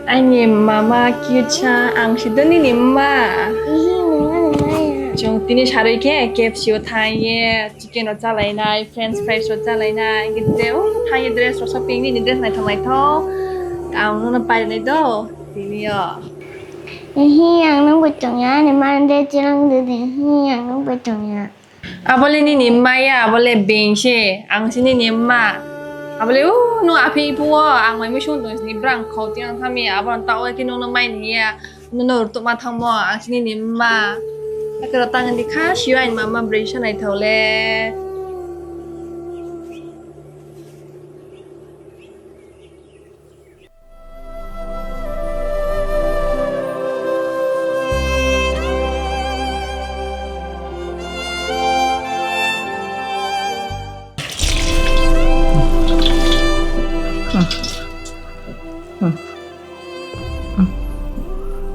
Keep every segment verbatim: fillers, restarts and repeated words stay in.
Aini mama cute sa, ang si do nini mma. Ihi, nungma nungma ya. Chwng tini sarwi khe K F C o thangye chicken rok chalainai, french fries rok chalainai, gede o thangye dress rok shopping, nini dress naithok naithok. Ang nono painai do tini o. Ihi, ang nung bo chwngya, ani man de chwlang de de, ihi, ang nung bo chwngya. Abole nini maya, abole bengse, ang si nini ma. Abole, uh, no api ipu o, ang mai muisung tong sini brang khau tiang thami, abon ta o ki nung no mai niya, no no rutuk ma thangmo, ang si nini ma. Akero tang di kha, siwa in mama brei sanai thole.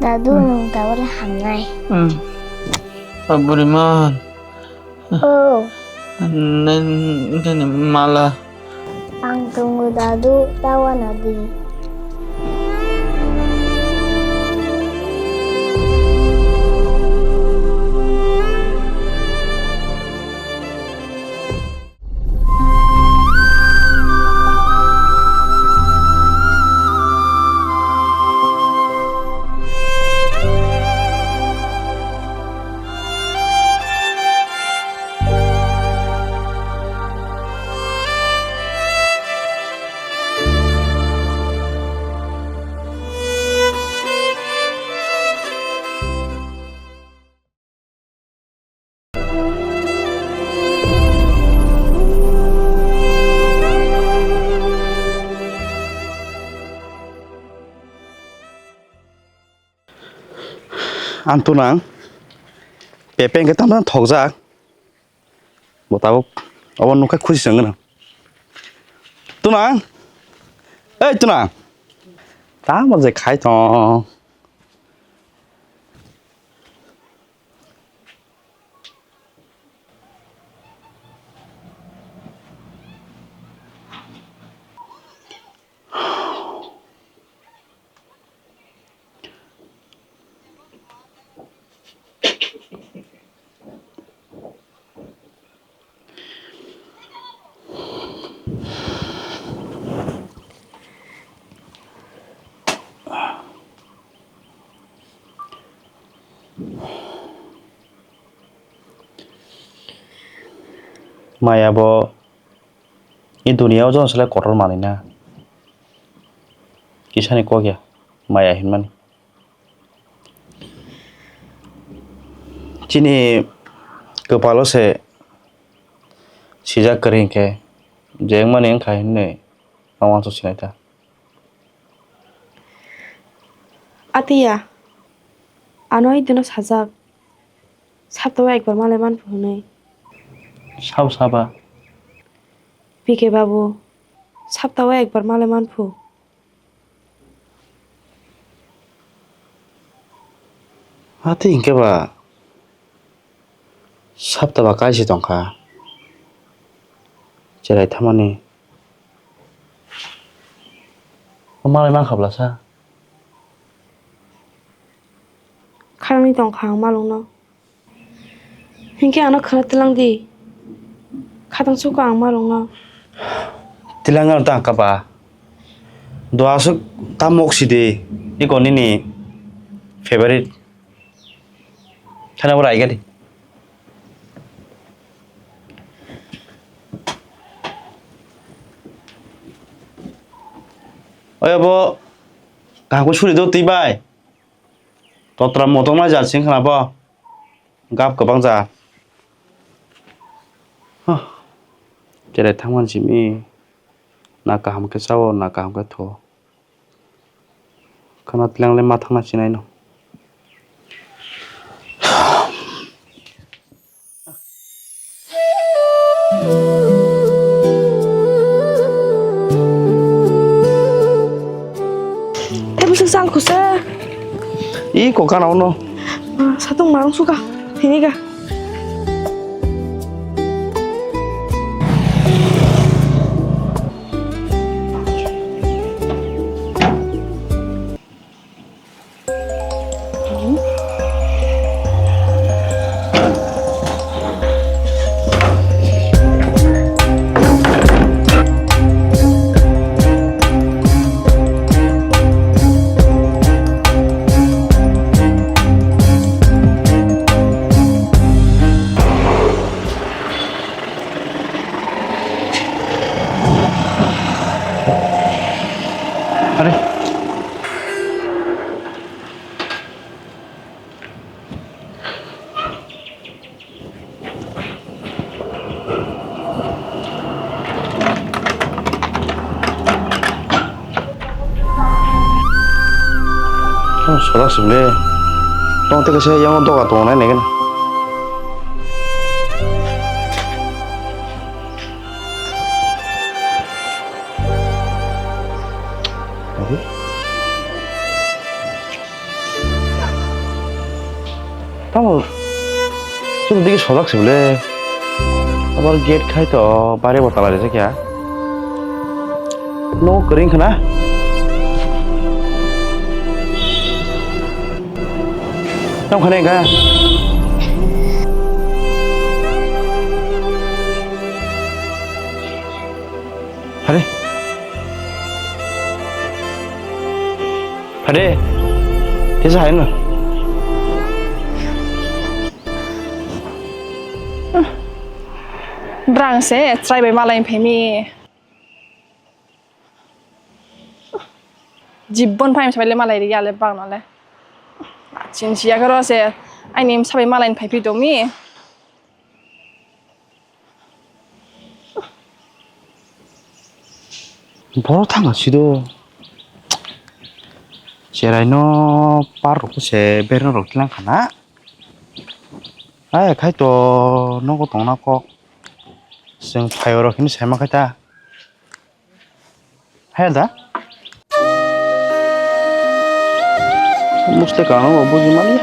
Dadu, nwng tabole hamnai. Hmm. O buriman. Oh. Nini mala. Ang tongo dadu, tawana di. Ang tunang, pepe hwnkhe tamo thokjak. Bo tabuk obo nukha khusi se wngkha. Tunang, ei tunang, tamo je khai tong. Maya bo. I duniya o joto se kotor manwi na. Kisani kok ya, maya hinmani. Chini kwpalo se sijak kwrwi hinkhe, je wngmani wngkha hinwi ma uansuk sinai ta. Atiya, ano idino sajak, saptao ekbar malai manphu hwnwi. Sabo saba? P K babu, saptao ekbar malai manphu. Ati hinkhe ba sapta ba kaisa tongkha. Cherai thamani. O malai mankha bwlasa. Kharangwi tongkha ang malungno. Hinkhe ano khwna tlang di. Khatang suko ang malungno. Tlang ano ta kapa. Dua aswk ta mok si di. Iko nini favorite. Thana bo raiga di. Oya bo kaham khe suri do twi bai. Totra motoknai jat sing khna bo. Gap kwbang ja. Huh. Cherai thangmani simi. Na kaham khe chao, na kaham khe tho. Khana tlang le ma thangna sinai no. Tei bwswk chal khusa. I kok gana uno. Ah, satung marung suka. Thini ga. Sojak sibole. Tong tei kaisa yang doga tongo nai nai gana. Tamo chwng digi sojak sibole. Abar gate khai to bare bo tala rijak ya. No kering khna. Tamo khna engkha. Hare. Hare. Kisa hai no. Brang se chrai bai malai phaimi. Jibon phaim sabai le malai ri ya le bang no le. Chin siya karo se aini sabai malai phai phi domi. Boro thang sido. Cherai no par rok se berno rok tilang khana. Ai khai to nogo tongna kok. Chwng phai oro hini saima khai ta. Hai da. Muste kano bo buji mali.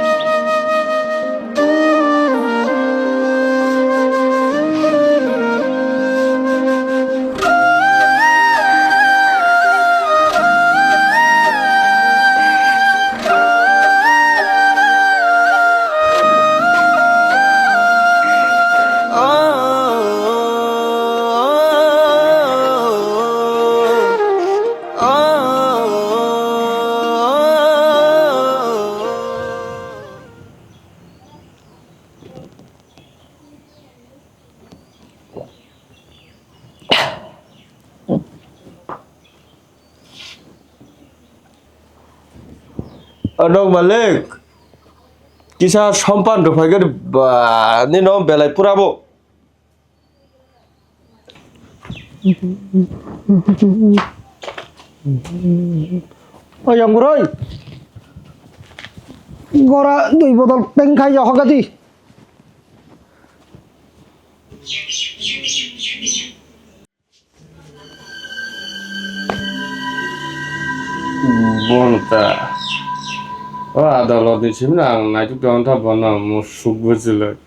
Anok malik, kisa sompan rwphai gani ba, nino belai pura bo. Oi, Yongkuroi. Gora dui bodol peng khai ya hokadi. Bonta. O adolot ni simi ang naituk tong ta bono musuk bujiloi.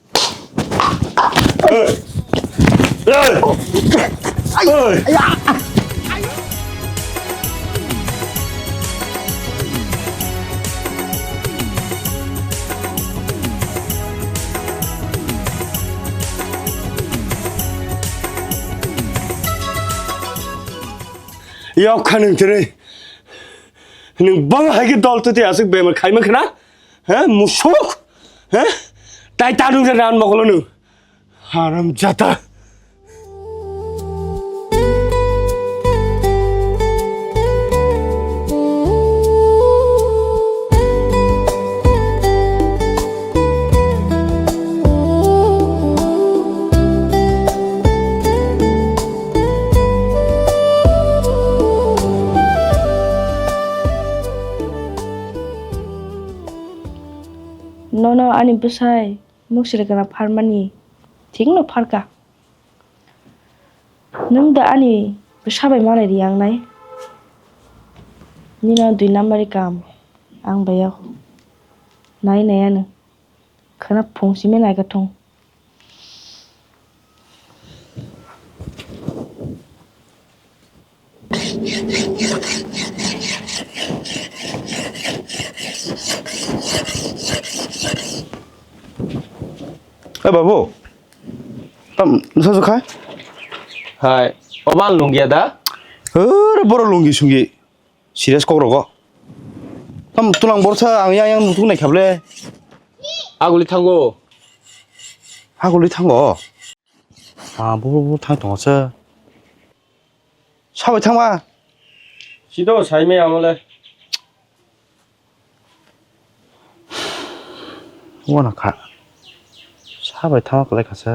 Yok kha nwng tini. Nwng bang hai khe dol twi twi aswk bemar khaima khna? He, musuk? He? Tai ta nwng je ran mokolo nwng. Haram jata. Nono ani bwsai muksiri gana pharmani thikno pharka. Nwng da ani bwsa bai malai riyangnai? Nino dui nambari kam ang bai yago. Nai nai ano. Khwna phung simi naiga thung. Eh, babu. Tam, nasa sukha? Hai, oban lunggia da? Hur, boro lungi sungi. Serious kok rogo. Tam, tulang borsa, ang yang, yang nutung nai khable. Aguli thango. Aguli thango. Ah, bu, bu, bu, thang tongo se. Sabai thangma. Sido, saimai amole. Wana kha. Sabai thangma kwlai kha se.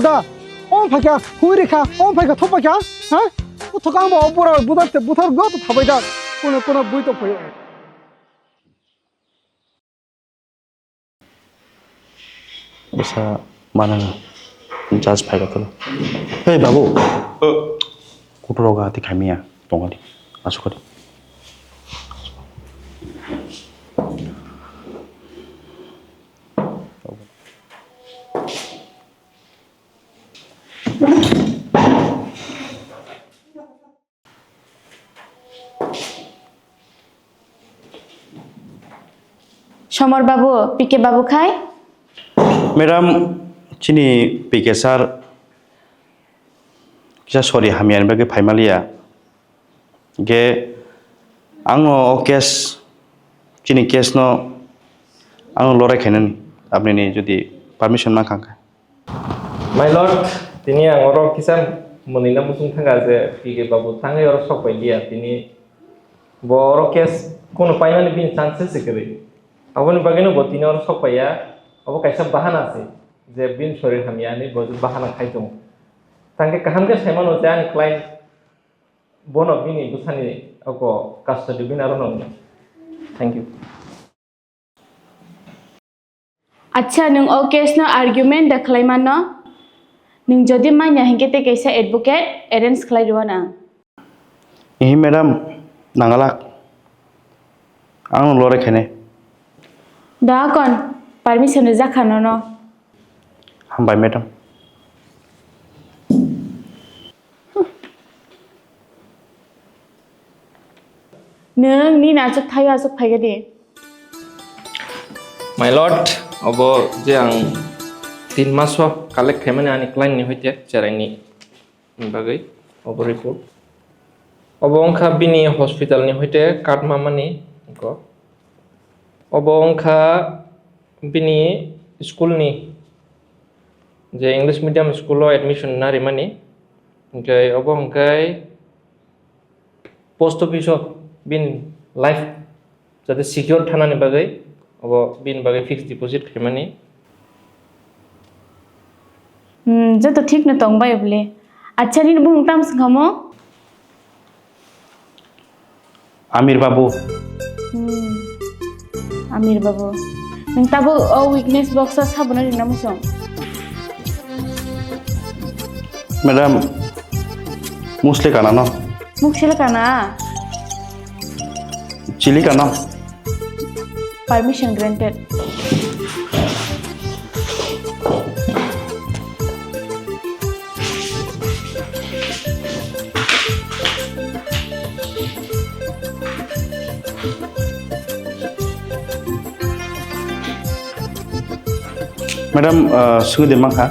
da. Om phaikha, hui rikha, om phaikha, thop phaikha. Ha? Uthok ang bo bura buthar te buthar go to thabai da. Kono kono bui to phayo. Bwsa manang judge phai rok. Hey babu. Kutu roga ti khamia tongali. Asukali. Somor babu, P K babu khai? Madam, chini P K sir kisa sorry hamyani bagwi phaimaliya. Ge ang no o case, chini case no ang no lorai khainani, apni ni jodi permission ma khangkha. My lord, tini ang oro kisa mwnwina muchung thangkha je P K babu tangwi oro sok pai liya, tini bo oro case kono paimani bini chance se kwrwi. Aboni bagwino bo tini oro sok paiya, abo kaisa bahana se je bini sorir hamya hinwi bo bahana khai tongo. Tangkhe kaham khe saimano je ani client bono bini bwsani oko custody bini aro nangno. Thank you. Acha, nwng o case no argument da khlai mano? Nwng jodi manya hinkhe tei kaisa advocate arrange khlai rw na. Ihi madam, nangalak. Ang no lore khainai. Da kon, permission rijak kha nono. Hambai madam. Nwng nini achuk thaio achuk phaiga di. My lord, obo je ang tin maso collect khaimani ani client ni hoite cheraini bagwi obo report. Obo wngkha bini hospital ni hoite card mamani wngkha. Obo wngkha bini school ni je English medium school o admission narimani. Hwnkhe obo hwnkhe post office o bini life jate secure thanani bagwi obo bini bagwi fixed deposit khaimani. Hmm, joto thik no tong bai bole. Acha, nini bumung tam swngkha mo? Amir Babu. Hmm. Amir Babu. Nwng tabuk o weakness box o sabuna ringna muchung? Madam, musli kana no? Musli kana? Chili kana? Permission granted. Madam, uh, sugwi de mankha?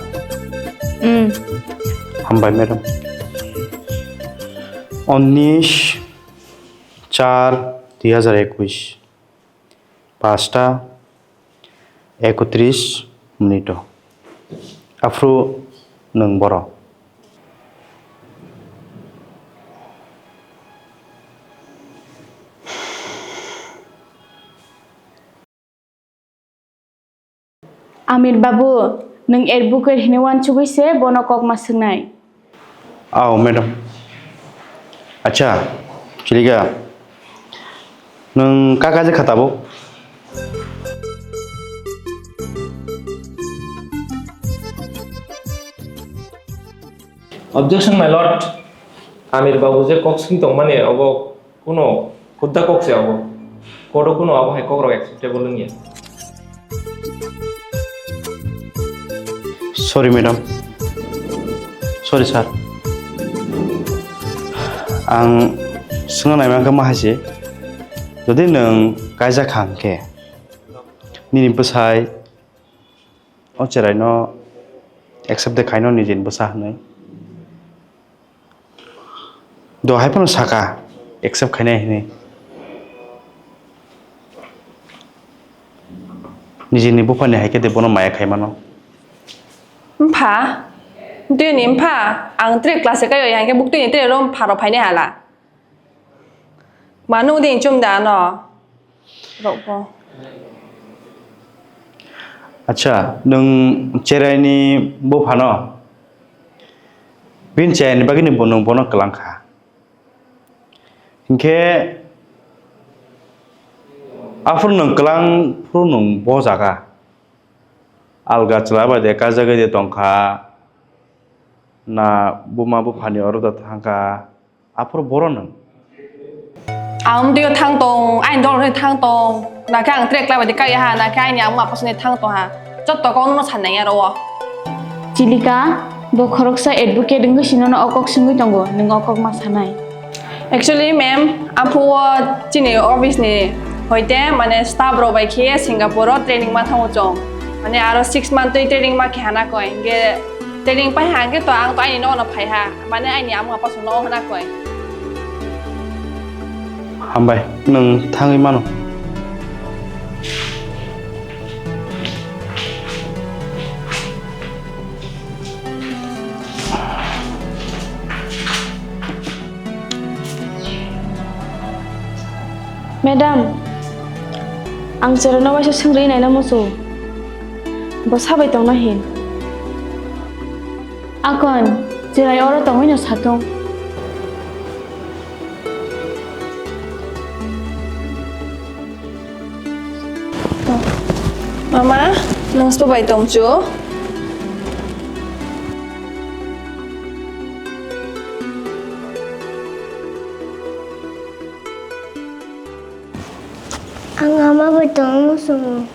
Hmm. Hambai, madam. Unis char dui hazar ekush. Pasta ekotris minute o. Aphuru nwng boro. Amir Babu, nwng advocate hinwi uansugwi se bono kok ma swngnai. Aw, madam. Acha, Chilika, nwng kaka je kha tabuk? Objection, my lord. Amir Babu je kok swng tongmani, obo kuno hudda kok se obo. Court o kuno abo hai kok rok acceptable wngya. Sorry, madam. Sorry, sir. Ang swngna naima khe ma hai se, jodi nwng kaijak kha hwnkhe, nini bwsai o cherai no accept de khaino nijini bwsa hwnwi. Do hai phano saka accept khainai hwnwi. Nijini buphani hai khe de bono maya khai mano. Mpha, twi ni mpha, ang tre class e kai o, yang khe buk twi ni tre ro mpha ro phainai hala. Manu di chum da no. Rok bo. Acha, nwng cherai ni buphano. Bini cherai ni bagwi ni bo nwng bono kwlang kha. Hinkhe aphuru nwng kwlang phuru nwng bo jaga. Alga chwla bai de kajagwi de tongkha. Na buma buphani oro da thangkha. Aphuru boro nwng. Ang twi thang tong, aini dol ni thang tong. Nakhe ang tre kla bai de kaya ha, nakhe aini ang ma pasani thang tong ha. Jotto kok no san nang ya ro. Chilika, bo khoroksa advocate wngwi sino no o kok swngwi tongo, nwng o kok ma sanai. Actually, ma'am, amphu o chini office ni hoite, mane, staff rok bai khe Singapore o training ma thango chwng. Mane, aro six month twi training ma khe hana koi. Hingke training pai ha, hingke to ang to aini nogo no phai ha. Mane, aini ama apa sono hana koi. Hambai, nwng thangwi mano. Madam, ang chwraino waisa swngwi naina muchung. Bo sabai tongna hin. Akon, chwrai oro tongwino satung. Mama, nwng sbo bai tongchu? Ang ama bai tongno muchungo.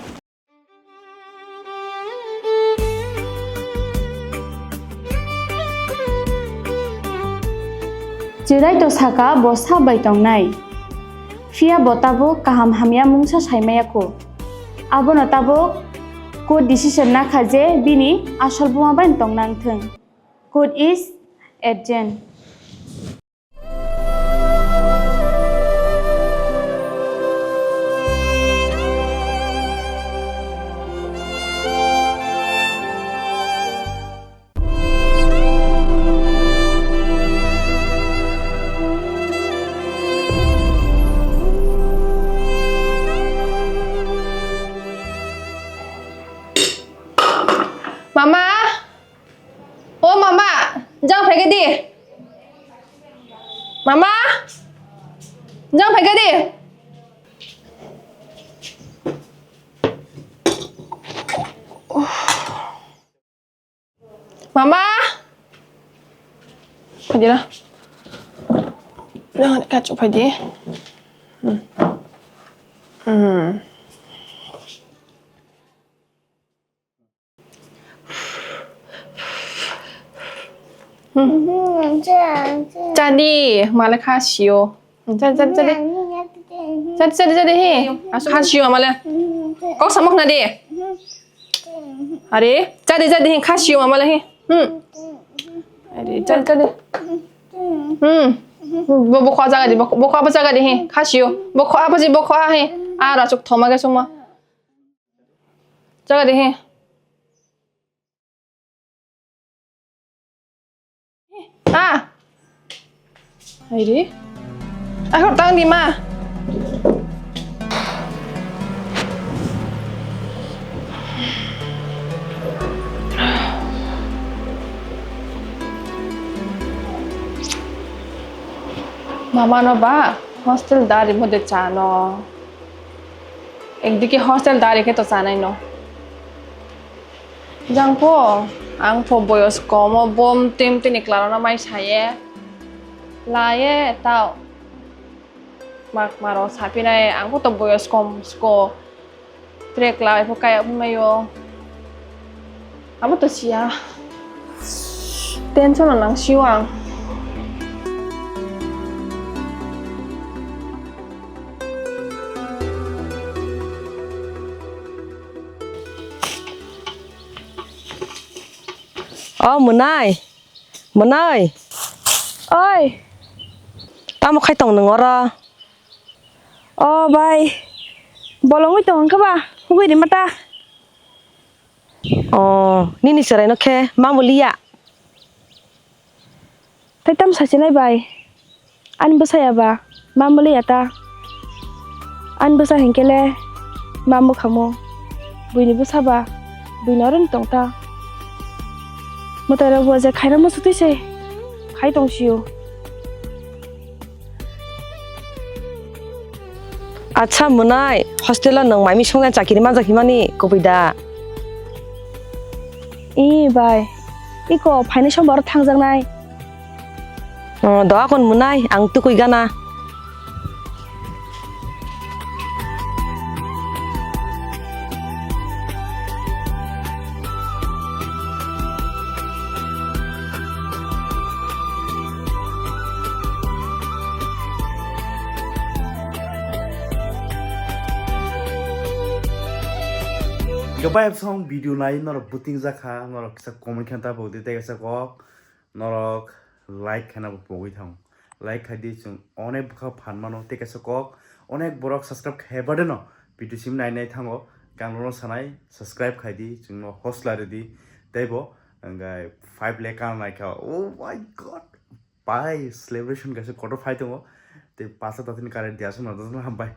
Chwrai to saka bo sak bai tongnai. Phiya bo tabuk kaham hamya mungsa saimaya kho. Abono tabuk Court decision nakha je bini asol buma bai tong nang thung. Court is adjourned. Mama! O mama, jang phaikha di. Mama, jang phaikha di. Mama, phaidi na. Nang kachuk phaidi. Hmm. Hmm. Chadi, male kha sio. Chadi, chadi, chadi. Chadi, chadi, chadi, he. Asu kha sio male. Kok samok na di. Are, chadi, chadi, he, kha sio male, he. Hmm. Are, chadi, chadi. Hmm. Bo, bo kho jaga di, bo, bo kho apa jaga di, he. Kha sio. Bo kho apa ji, bo kho, he. Ara chuk thoma ge suma. Jaga de he. Ah. Hai re. Aku tang di ma. Mama no ba hostel dari mode chano. Ekdike hostel dari khe to chanai no. Jang pho, ang pho boyos komo bom tim tini klarona mai saye. Laye tao. Mak maro sapinai, ang pho to boyos kom sko. Trek lai pho kaya pho mayo. Abo to siya. Tension nang siyo ang. O Mwnai, Mwnai. Oi. Tamo khai tong nwng oro? O bai, bolongwi tong wngkha ba, hugui rima ta. O, nini chwraino khe ma muliya? Tei tamo sachinai bai? Ani bwsaya ba ma muliya ta? Ani bwsa hinkhe le ma mwkhamo, buini bwsa ba buino oro tong ta. Mwtairok bo je khaina muchutwi se khai tong sio. Acha Mwnai, hostel o nwng maimi songya chakiri manjak himani kubui da? Ee bai, iko phainai sombar o thangjaknai. O, doa kon Mwnai, ang tukui gana. Gobai song video nai norok buting jakha, norok kisa comment khe ta bo di tei kisa kok. Norok like khaina bo pogwi thang. Like khai di, chwng onek bwkha phan mano, tei kaisa kok onek borok subscribe khai badeno video sim nai nai thango. Kang norok sanai subscribe khai di, chwngno hosla rw di. Tei bo hwnkhe five lakh kang nai kha. Oh my God! Pai celebration kaisa kotor phai tongo. Tei pacha tatini current dia aswk no hambai.